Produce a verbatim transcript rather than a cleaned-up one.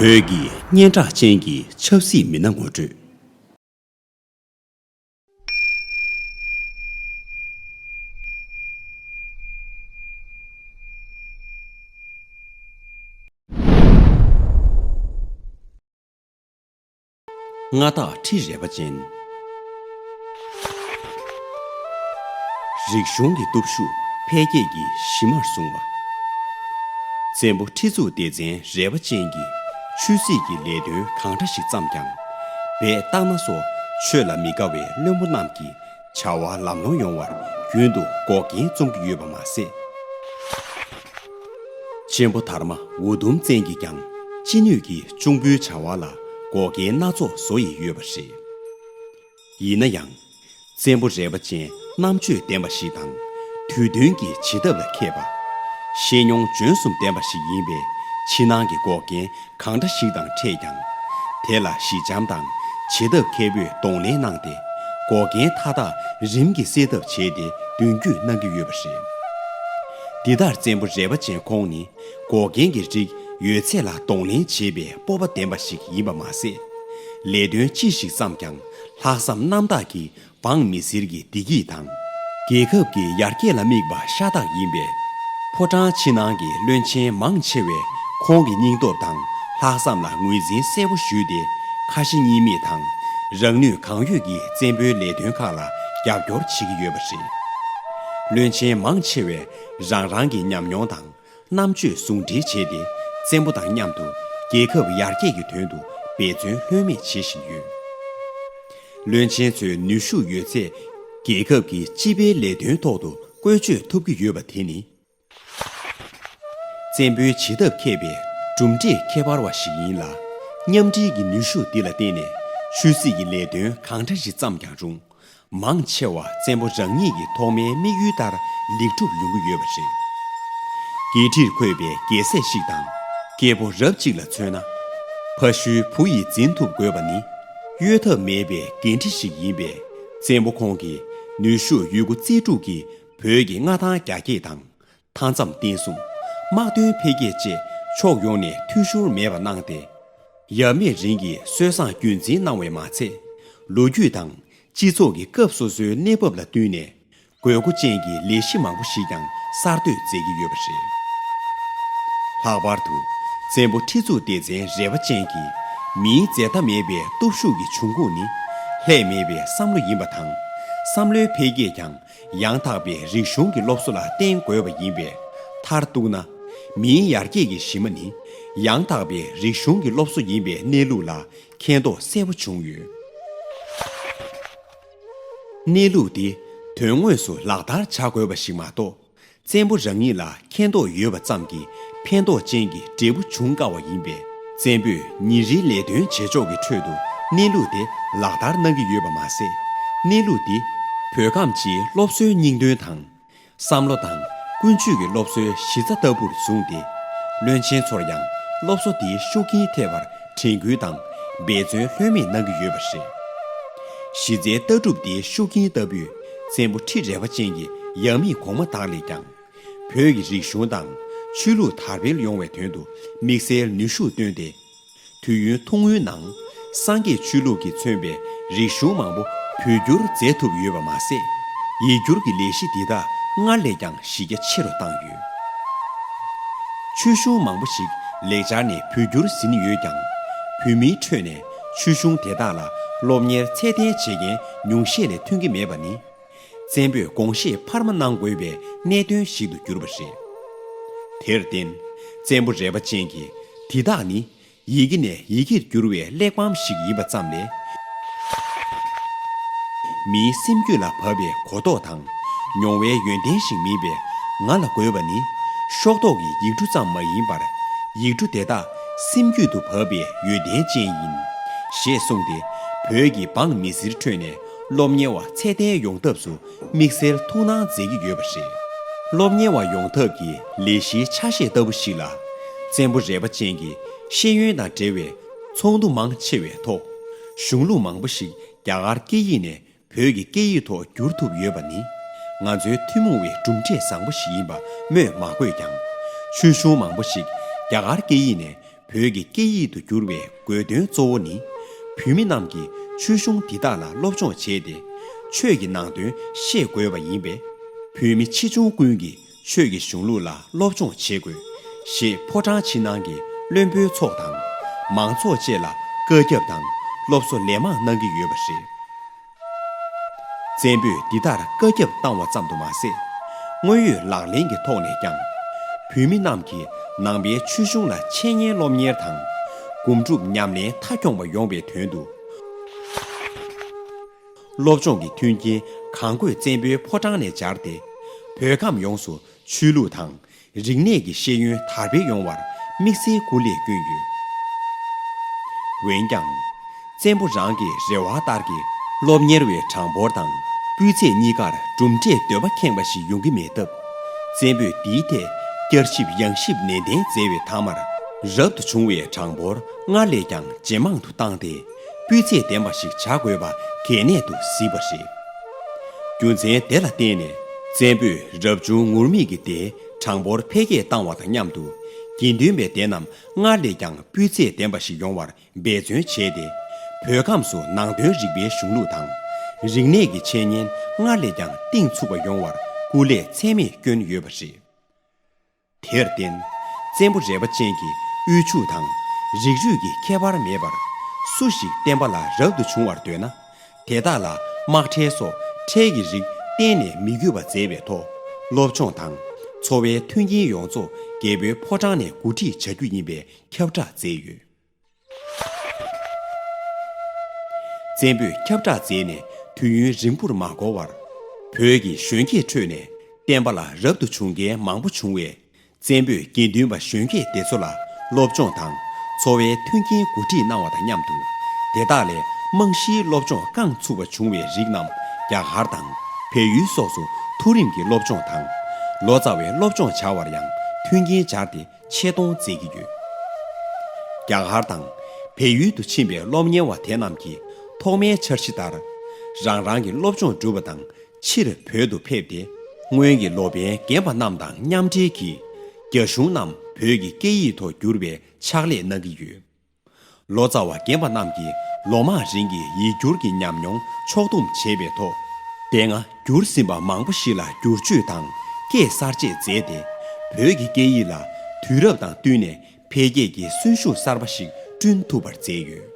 བོད་ཀྱི་སྙན་གྲགས་ཅན་གྱི་ཆབ་སྲིད་མི་སྣ་ངོ་སྤྲོད། མངའ་བདག་ཁྲི་རལ་པ་ཅན། རིག་གཞུང་གི་སྟོབས་ཤུགས་འཕེལ་རྒྱས་ཀྱི་གཞི་མར་བཟུང་བ། བཙན་པོ་ཁྲི་གཙུག་ལྡེ་བཙན་རལ་པ་ཅན་གྱིས་ཆོས་སྲིད་ཀྱི་ལས་དོན་གང་འདྲ་ཞིག་བརྩམས་ཀྱང་། སྦས་སྟག་སྣ་སོགས་ཆོས་ལ་མི་དགའ་བའི་བློན་པོ་རྣམས་ཀྱི་བྱ་བ་ལམ་ལྷོང་ཡོང་བར་རྒྱུན་དུ་འགོག་རྐྱེན་རྩོམ་གྱི་ཡོད་པ་མ་ཟད། གཅེན་པོ་དར་མ་འུ་དུམ་བཙན་གྱིས་ཀྱང་ཅི་ནུས་ཀྱིས་གཅུང་པོའི་བྱ་བ་ལ་འགོག་རྐྱེན་སྣ་ཚོགས་བཟོ་ཡི་ཡོད་པ་རེད། ཡིན་ན་ཡང་། བཙན་པོ་རལ་པ་ཅན་རྣམ་དཔྱོད་ལྡན་པ་ཞིག་དང་། དུས་འདུན་གྱི་བྱེད་ཐབས་ལ་མཁས་པ། ཤེས་མྱོང་འཇོན་གསུམ་ལྡན་པ་ཞིག་ཡིན་པས། ཕྱི་ནང་གི་འགོག་རྐྱེན་གང་འདྲ་ཞིག་དང་འཕྲད་ཀྱང་། དེ་ལ་ཞི་འཇམ་དང་བྱེད་ཐབས་མཁས་པོས་གདོང་ལེན་གནང་སྟེ། འགོག་རྐྱེན་མཐའ་དག་རིམ་གྱིས་སེལ་ཐབས་བྱས་ཏེ་མདུན་སྐྱོད་གནང་གི་ཡོད་པ་རེད། འདི་ལྟར་བཙན་པོ་རལ་པ་ཅན་ཁོང་ནི་འགོག་རྐྱེན་གྱི་རིགས་ཡོད་ཚད་ལ་གདོང་ལེན་བྱེད་པའི་སྤོབས་པ་ལྡན་པ་ཞིག་ཡིན་པ་མ་ཟད། ལས་དོན་ཅི་ཞིག་བརྩམས་ཀྱང་ལྷག་བསམ་རྣམ་དག་གིས་འབངས་མི་སེར་གྱི་བདེ་སྐྱིད་དང་། རྒྱལ་ཁབ་ཀྱི་ཡར་རྒྱས་ལ་དམིགས་པ་ཤ་སྟག་ཡིན་པས། ཕོ་བྲང་ཕྱི་ནང་གི་བློན་ཆེན་མང་ཆེ་བས་ཁོང་གི་སྙིང་སྟོབས་དང་ལྷག་བསམ་ལ་ངོས་འཛིན་གསལ་པོ་ཞུས་ཏེ། ཁ་ཞེ་གཉིས་མེད་དང་རང་ནུས་གང་ཡོད་ཀྱིས་བཙན་པོའི་ལས་དོན་ཁག་ལ་རྒྱབ་སྐྱོར་བྱེད་ཀྱི་ཡོད་པ་རེད། བློན་ཆེན་མང་ཆེ་བས་རང་རང་གི་ཉམས་མྱོང་དང་། རྣམ་དཔྱོད་ཟུང་འབྲེལ་བྱས་ཏེ། བཙན་པོ་དང་མཉམ་དུ་རྒྱལ་ཁབ་ཡར་རྒྱས་ཀྱི་དོན་དུ་འབད་བརྩོན་ལྷོད་མེད་བྱེད་བཞིན་ཡོད། བློན་ཆེན་ཚོའི་ནུས་ཤུགས་ཡོད་ཚད་རྒྱལ་ཁབ་ཀྱི་སྤྱི་པའི་ལས་དོན་ཐོག་ཏུ་བཀོལ་སྤྱོད་ཐུབ་ཀྱི་ཡོད་པ་དེ་ནི། བཙན་པོའི་བྱེད་ཐབས་མཁས་པའི་གྲུབ་འབྲས་ཁྱད་པར་བ་ཞིག་ཡིན་ལ། མཉམ་འབྲེལ་གྱི་ནུས་ཤུགས་འདི་ལ་བརྟེན་ནས་ཆོས་སྲིད་ཀྱི་ལས་དོན་གང་འདྲ་ཞིག་བརྩམས་ཀྱང་རུང་། མང་ཆེ་བ་བཙན་པོ་རང་ཉིད་ཀྱི་ཐོག་མའི་དམིགས་ཡུལ་ལྟར་ལེགས་གྲུབ་ཡོང་གི་ཡོད་པ་རེད། རྒྱལ་ཁྲིར་འཁོད་པའི་རྒྱལ་སྲས་ཤིག་དང་། སྐྱེས་ཕོ་རབ་ཅིག་ལ་མཚོན་ན། ཕ་ཤུལ་བུ་ཡིས་འཛིན་ཐུབ་དགོས་པ་ནི། གཡོལ་ཐབས་མེད་པའི་འགན་འཁྲི་ཞིག་ཡིན་པས། བཙན་པོ་ཁོང་གིས་ནུས་ཤུགས་ཡོད་རྒུ་རྩལ་སྤྲུགས་ཀྱིས་བོད་ཀྱི་མངའ་ཐང་རྒྱ་སྐྱེད་དང་། མཐའ་མཚམས་བརྟན་སྲུང་། དམག་དོན་འཕེལ་རྒྱས་བཅས་ཕྱོགས་ཡོངས་ནས་འཐུས་ཤོར་མེད་པ་གནང་སྟེ། ཡབ་མེས་རིང་གི་སྲོལ་བཟང་རྒྱུན་འཛིན་གནང་བས་མ་ཚད། ལོ་རྒྱུས་དང་སྤྱི་ཚོགས་ཀྱི་སྐབས་སོ་སོའི་གནས་བབ་ལ་བསྟུན་ནས། དགོས་མཁོ་ཅན་གྱི་ལས་གཞི་མང་པོ་ཞིག་ཀྱང་གསར་གཏོད་མཛད་ཀྱི་ཡོད་པ་རེད། ལྷག་པར་དུ། བཙན་པོ་ཁྲི་གཙུག་ལྡེ་བཙན་རལ་པ་ཅན་གྱི་མིའི་འཛད་མཐའ་མེད་པའི་སྟོབས་ཤུགས་ཀྱི་འབྱུང་ཁུངས་ནི། ལྷད་མེད་པའི་བསམ་བློ་ཡིན་པ་དང་། བསམ་བློའི་འཕེལ་རྒྱས་ཀྱང་། ཡང་དག་པའི་རིག་གཞུང་གི་སློབ་གསོ་ལ་བརྟེན་དགོས་པ་ཡིན་པས། མཐར་གཏུགས་ན། མིའི་ཡར་རྒྱས་ཀྱི་གཞི་མ་ནི། ཡང་དག་པའི་རིག་གཞུང་གི་སློབ་གསོ་ཡིན་པའི་གནས་ལུགས་ལ་མཁྱེན་རྟོགས་གསལ་པོ་བྱུང་ཡོད། གནས་ལུགས་འདི་དོན་དངོས་སུ་ལག་བསྟར་བྱ་དགོས་པ་ཞིག་མ་གཏོགས། བཙན་པོ་རང་ཉིད་ལ་མཁྱེན་རྟོགས་ཡོད་པ་ཙམ་གྱིས་ཕན་ཐོགས་ཅན་གྱི་འབྲས་བུ་འབྱུང་དཀའ་བ་ཡིན་པས། བཙན་པོས་ཉིན་རེའི་ལས་དོན་བྱེད་ཕྱོགས་ཀྱི་ཁྲོད་དུ་གནས་ལུགས་དེ་ལག་བསྟར་གནང་གི་ཡོད་པ་མ་ཟད། གནས་ལུགས་འདི་བོད་ཁམས་སྤྱིའི་སློབ་གསོའི་སྙིང་དོན་དང་། བསམ་བློ་དང་ཀུན་སྤྱོད་ཀྱི་སློབ་གསོའི་གཞི་རྩ་ལྟ་བུར་བཟུང་སྟེ། བློན་ཆེན་ཚོར་ཡང་སློབ་གསོ་འདིའི་ཤུགས་རྐྱེན་ཐེབས་པར་དྲན་སྐུལ་དང་འབད་བརྩོན་ལྷོད་མེད་གནང་གི་ཡོད་པ་རེད། གཞི་རྩའི་ལྟ་གྲུབ་འདིའི་ཤུགས་རྐྱེན་ལྟ་བུས་བཙན་པོ་ཁྲི་རལ་པ་ཅན་གྱི་ཡབ་མེས་གོང་མ་དག་ལས་ཀྱང་། བོད་ཀྱི་རིག་གཞུང་དང་ཆོས་ལུགས་དར་སྤེལ་ཡོང་བའི་དོན་དུ་དམིགས་བསལ་ནུས་ཤུགས་བཏོན་ཏེ། དུས་ཡུན་ཐུང་ངུའི་ནང་། སངས་རྒྱས་ཆོས་ལུགས་ཀྱིས་མཚོན་པའི་རིག་གཞུང་མང་པོ་བོད་བསྒྱུར་མཛད་ཐུབ་ཡོད་པ་མ་ཟད། ཡིག་སྒྱུར་གྱི་ལས་གཞི་འདི་དག་སྔར་ལས་ཀྱང་གཞི་རྒྱ་ཆེ་རུ་བཏང་ཡོད། ཆོས་གཞུང་མང་པོ་ཞིག་ལེགས་སྦྱར་ནས་བོད་བསྒྱུར་ཟིན་ཡོད་ཀྱང་། བོད་མིའི་ཁྲོད་ནས་ཆོས་གཞུང་དེ་དག་ལ་སློབ་གཉེར་ཚད་ལྡན་བྱེད་མཁན་ཉུང་ཤས་ལས་ཐོན་གྱི་མེད་པ་ནི། བཙན་པོས་དགོངས་བཞེས་འཕར་མ་གནང་དགོས་པའི་གནད་དོན་ཞིག་ཏུ་གྱུར་པ་རེད། དེར་བརྟེན། བཙན་པོ་རལ་པ་ཅན་གྱིས་འདི་དག་ནི་ཡི་གེ་ནས་ཡི་གེར་བསྒྱུར་བའི་གླེགས་བམ་ཞིག་ཡིན་པ་ཙམ་ལས། མིའི་སེམས་རྒྱུད་ལ་བབས་པའི་གོ་རྟོགས་དང་མྱོང་བའི་ཡོན་ཏན་ཞིག་མིན་པས། ང་ལ་དགོས་པ་ནི་ཤོག་ཐོག་གི་ཡིག་འབྲུ་ཙམ་མ་ཡིན་པར། ཡིག་འབྲུ་དེ་དག་སེམས་རྒྱུད་དུ་བབས་པའི་ཡོན་ཏན་ཅན་ཡིན། ཞེས་གསུངས་ཏེ། བོད་ཀྱི་འབངས་མི་སེར་ཁྲོད་ནས་སློབ་གཉེར་བ་ཚད་ལྡན་ཡོང་ཐབས་སུ་དམིགས་བསལ་ཐུགས་སྣང་མཛད་ཀྱི་ཡོད་པ་རེད། སློབ་གཉེར་བ་ཡོང་ཐབས་ཀྱི་ལས་གཞིའི་ཆ་ཤས་ལྟ་བུ་ཞིག་ལ། བཙན་པོ་རལ་པ་ཅན་གྱི་ཤེས་ཡོན་དང་འབྲེལ་བའི་ཚོགས་འདུ་མང་ཆེ་བའི་ཐོག་གཞུང་ལུགས་མང་པོ་ཞིག་རྒྱ་གར་སྐད་ཡིག་ནས་བོད་ཀྱི་སྐད་ཡིག་ཐོག་བསྒྱུར་ཐུབ་ཡོད་པ་ནི། ང་ཚོའི་ཐུན་མོང་བའི་གྲུབ་འབྲས་བཟང་པོ་ཞིག་ཡིན་པ་སྨོས་མ་དགོས་ཀྱང་། ཆོས་གཞུང་མང་པོ་ཞིག་རྒྱ་གར་སྐད་ཡིག་ནས་ བོད་ཀྱི་སྐད་ཡིག་ཏུ་བསྒྱུར་བའི་དགོས་དོན་གཙོ་བོ་ནི། བོད་མི་རྣམས་ཀྱིས་ཆོས་གཞུང་འདི་དག་ལ་སློབ་སྦྱོང་བྱས་ཏེ། ཆོས་ཀྱི་ནང་དོན་ཤེས་དགོས་པ་ཡིན་པས། བོད་མི་ཆེ་ཆུང་ཀུན་གྱིས་ཆོས་ཀྱི་གཞུང་ལུགས་ལ་སློབ་སྦྱོང་བྱེད་དགོས། ཞེས་ཕོ་བྲང་ཕྱི་ནང་གི་བློན་པོའི་ཚོགས་དང་། མང་ཚོགས་བཅས་ལ་བཀའ་ཁྱབ་དང་སློབ་གསོ་ལན་མང་གནང་གི་ཡོད་པ་རེད། བཙན་པོས་འདི་ལྟར་བཀའ་ཁྱབ་བཏང་བ་ཙམ་དུ་མ་ཟད། དངོས་ཡོད་ལག་ལེན་གྱི་ཐོག་ནས་ཀྱང་། བོད་མི་རྣམས་ཀྱིས་ནང་པའི་ཆོས་གཞུང་ལ་འཆད་ཉན་སློབ་གཉེར་དང་། སྒོམ་སྒྲུབ་ཉམས་ལེན་མཐའ་འཁྱོངས་པ་ཡོང་བའི་དོན་དུ། སློབ་སྦྱོང་གི་མཐུན་རྐྱེན་གང་དགོས་བཙན་པོའི་ཕོ་བྲང་ནས་སྦྱར་ཏེ། བོད་ཁམས་ཡོངས་སུ་ཆོས་ལུགས་དང་། རིག་གནས་ཀྱི་ཤེས་ཡོན་དར་སྤེལ་ཡོང་བར་དམིགས་བསལ་སྐུ་ལས་བསྐྱོན་ཡོད། འོན་ཀྱང་། བཙན་པོ་རང་གི་རེ་བ་ལྟར་གྱི་སློབ་གཉེར་བའི་གྲངས་འབོར་དང་སྤུས་ཚད་གཉིས་ཀར་གྲུབ་འབྲས་འདོད་པ་ཁེངས་པ་ཞིག་ཡོང་གི་མེད་སྟབས། བཙན་པོས་འདིའི་ཐད་བསྐྱར་ཞིབ་ཡང་ཞིབ་ནན་ཏན་མཛད་པའི་མཐའ་མར། རབ་ཏུ་བྱུང་བའི་གྲངས་འབོར་སྔར་ལས་ཀྱང་ཇེ་མང་དུ་བཏང་སྟེ། སྤུས་ཚད་ལྡན་པ་ཞིག་བྱ་དགོས་པ་གལ་གནད་དུ་གཟིགས་པ་རེད། རྒྱུ་མཚན་དེ་ལ་བརྟེན་ནས། བཙན་པོས་རབ་བྱུང་ངུར་སྨྲིག་གི་སྡེའི་གྲངས་འབོར་འཕེལ་རྒྱས་བཏང་བ་དང་མཉམ་དུ། དགེ་འདུན་པའི་སྡེ་རྣམས་སྔར་ལས་ཀྱང་སྤུས་ཚད་ལྡན་པ་ཞིག་ཡོང་བར་འབད་བརྩོན་བྱས་ཏེ། བོད་ཁམས་སུ་ནང་དོན་རིག་པའི་གཞུང་ལུགས་དང་། རིག་གནས་ཀྱི་འཆད་ཉན་སྔར་ལས་ཀྱང་གཏིང་ཚུགས་པ་ཡོང་བར་སྐུ་ལས་ཚད་མེད་བསྐྱོན་ཡོད་པ་རེད། དེར་བརྟེན། བཙན་པོ་རས་པ་ཅན་གྱི་དབུས་ཕྱུག་དང་རིགས་རུས་ཀྱི་ཁྱད་པར་མེད་པར། སུ་ཞིག་བསྟན་པ་ལ་རབ་ཏུ་བྱུང་བར་འདོད་ན། དེ་དག་ལ་དམག་ཁྲལ་སོགས་ཁྲལ་གྱི་རིགས་གཏན་ནས་མི་དགོས་པ་མཛད་པའི་ཐོག། སློབ་སྦྱོང་དང་འཚོ་བའི་མཐུན་རྐྱེན་ཡོངས་རྫོགས་རྒྱལ་པོའི་ཕོ་བྲང་ནས་གོ་སྒྲིག་བྱ་རྒྱུ་ཡིན་པའི་ཁྱབ་བསྒྲགས་མཛད་ཡོད། བཙན་པོས་ཁྱབ་བསྒྲགས་མཛད་ནས་དུས་ཡུན་རིང་པོར་མ་འགོར་བར། བོད་ཀྱི་གཞོན་སྐྱེས་ཁྲོད་ནས་བསྟན་པ་ལ་རབ་ཏུ་བྱུང་མཁན་མང་པོ་བྱུང་བས། བཙན་པོས་དགེ་འདུན་པ་གཞོན་སྐྱེས་དེ་ཚོ་ལ་སློབ་སྦྱོང་དང་འཚོ་བའི་མཐུན་རྐྱེན་གོ་སྒྲིག་གནང་བ་དང་མཉམ་དུ། དེ་དག་ལས་རྨང་གཞིའི་སློབ་སྦྱོང་རྐང་ཚུགས་པ་བྱུང་བའི་རིགས་རྣམས་རྒྱ་གར་དང་བལ་ཡུལ་སོགས་སུ་མཐོ་རིམ་གྱི་སློབ་སྦྱོང་དང་། ལོ་ཙཱ་བའི་སློབ་སྦྱོང་བྱ་བར་ཡང་མཐུན་རྐྱེན་སྦྱར་ཏེ། ཆེད་གཏོང་མཛད་ཀྱི་ཡོད། རྒྱ་གར་དང་བལ་ཡུལ་དུ་ཕྱིན་པའི་སློབ་གཉེར་བ་དེ་རྣམས་ཀྱིས་ཐོག་མའི་འཆར་གཞི་ལྟར། རང་རང་གི་སློབ་སྦྱོང་བསྒྲུབས་པ་དང་ཕྱིར་བོད་དུ་ཕེབས་ཏེ། སྔོན་གྱི་ལོ་པཎ་རྒན་པ་རྣམས་དང་མཉམ་འབྲེལ་གྱིས། རྒྱ་གཞུང་རྣམས་བོད་ཀྱི་སྐད་ཡིག་ཐོག་བསྒྱུར་བའི་ཕྱག་ལས་གནང་གི་ཡོད། ལོ་ཙཱ་བ་རྒན་པ་རྣམས་ཀྱིས་ལོ་མང་རིང་གི་ཡིག་སྒྱུར་གྱི་ཉམས་མྱོང་ཕྱོགས་བསྡོམས་བྱས་པའི་ཐོག། དེ་སྔ་བསྒྱུར་ཟིན་པ་མང་པོ་ཞིག་ལ་བསྒྱུར་བཅོས་དང་སྐད་གསར་བཅད་མཛད་དེ། བོད་ཀྱི་སྐད་ཡིག་ལ་དུས་རབས་དང་བསྟུན་ནས་འཕེལ་རྒྱས་ཀྱི་གསོན་ཤུགས་གསར་པ་ཞིག་བསྐྲུན་ཐུབ་པར་མཛད་ཡོད།